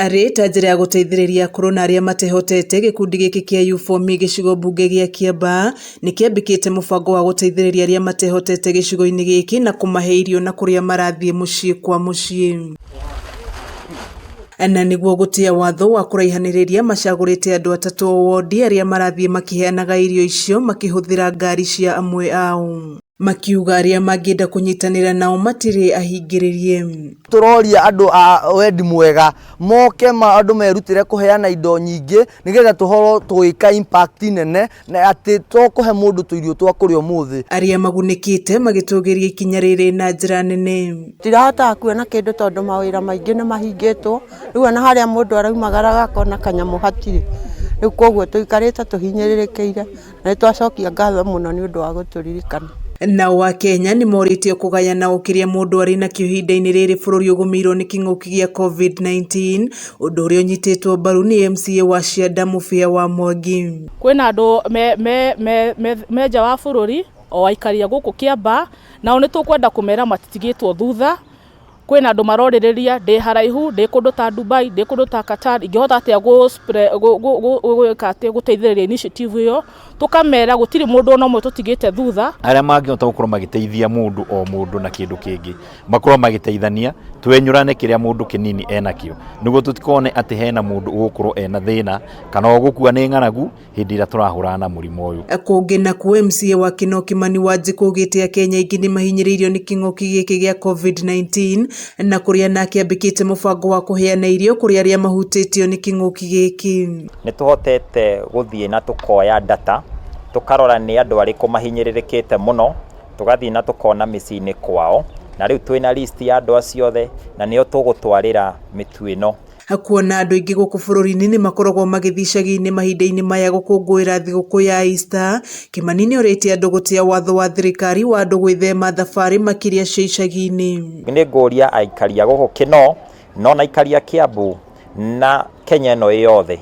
Arĩ ta njĩra ya gũteithĩrĩria akũrũ na arĩa matehotete, gĩkundi gĩkĩ kĩa U4Me gĩcigo mbunge gĩa Kiambaa nĩ kĩambĩkĩte mũbango wa gũteithĩrĩria arĩa matehotete gĩcigo-inĩ gĩkĩ na kũmahe irio na kũrĩa marathiĩ mũciĩ kwa mũciĩ. Na nĩguo gũtĩa watho wa kũraihanĩrĩria macagũrĩte andũ atatũ o wondi arĩa marathiĩ makĩheanaga irio icio makĩhũthĩra ngari cia amwe ao. Makiuga arĩa mangĩenda kũnyitanĩra nao matirĩ ahingĩrĩrie. Tũroria andũ a wendi mwega moke ma andũ merutĩre kũheana indo nyingĩ nĩgetha tũhoro tũgĩka impact nene na atĩ to kũhe mũndũ tũirio twa kũrĩa ũmũthĩ. Arĩa magunĩkĩte magĩtũgĩria ikinya rĩrĩ na njĩra nene. Ndirahotaga kuona kĩndũ tondũ mawĩra maingĩ nĩ mahingĩtwo, rĩu ona harĩa mũndũ araumagara akona kanyamũ hatirĩ, rĩu koguo tũikarĩte tũhinyĩrĩrĩkĩire. Na nĩ twacokia ngatho mũno nĩ ũndũ wa gũtũririkana. Nao Akenya nĩ morĩtio kũgayana o kĩrĩa mũndũ arĩ nakĩo ihinda-inĩ rĩrĩ bũrũri ũgũmĩirwo nĩ kĩng'ũki gĩa Covid-19, ũndũ ũrĩa ũnyitĩtwo mbaru nĩ MCA wa Cianda Mũbĩa wa Mwangi. Kwĩna andũ me, me, me, me, me nja wa bũrũri o aikari a gũkũ Kĩambaa, nao nĩ tũkwenda kũmera matitigĩtwo thutha. Kwĩna andũ marorĩrĩria ndĩ haraihu, ndĩ kũndũ ta Dubai, ndĩ kũndũ ta Qatar, ingĩhota atĩa gwĩka atĩa gũteithĩrĩria initiative ĩyo, tũkamera gũtirĩ mũndũ ona ũmwe tũtigĩte thutha. Arĩa mangĩhota gũkorwo magĩteithia mũndũ o mũndũ na kĩndũ kĩngĩ, makorwo magĩteithania, twenyũrane kĩrĩa mũndũ kĩnini enakĩo, nĩguo tũtikone atĩ hena mũndũ ũgũkorwo ena thĩna kana ũgũkua nĩ ng'aragu. hĩndĩ ĩrĩa tũrahũrana na mũrimũ ũyũ. Kũngĩ nakuo MCA wa Kinoo Kimani Wanjikũ augĩte Akenya aingĩ nĩmahinyĩrĩirio nĩ kĩng'ũki gĩkĩ gĩa Covid-19 na kũrĩa nake ambĩkĩte mũbango wa kũheana irio kũrĩ arĩa mahutĩtio nĩ kĩng'ũki gĩkĩ. Nĩ tũhotete gũthiĩ na tũkoya data, tũkarora nĩ andũ arĩkũ mahinyĩrĩrĩkĩte mũno, tũgathiĩ na tũkona mĩciĩ-inĩ kwao, na rĩu twĩna list ya andũ acio othe, na nĩo tũgũtwarĩra mĩtu ĩno. Kuona andũ aingĩ gũkũ bũrũri-inĩ nĩ makoragwo magĩthiĩ icagi-inĩ mahinda-inĩ maya gũkũngũĩra thigũkũ ya Easter, Kĩmani nĩ orĩtie andũ gũtĩa watho wa thirikari wa andũ gwĩthema thabarĩ makĩria cia icagi-inĩ. Nĩ ngũria aikari a gũkũ Kinoo na ona aikari a Kiambu na Kenya ĩno ĩ yothe,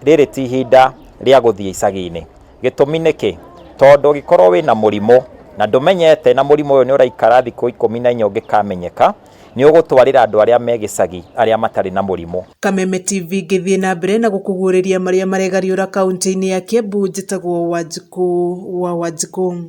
rĩrĩ ti ihinda rĩa gũthiĩ icagi-inĩ. Gĩtũmi nĩ kĩ? Tondũ ũngĩkorwo wĩna mũrimũ na ndũmenyete na mũrimũ ũyũ nĩ ũraikara thikũ 14 ũngĩkamenyeka, Nĩ ũgũtwarĩra andũ arĩa me gĩcagi arĩa matarĩ na mũrimũ. Kameme TV ngĩthiĩ na mbere na gũkũguũrĩria marĩa maregariũra kauntĩ-inĩ ya Kiambu, njĩtagwo Wanjikũ wa Wanjikũ.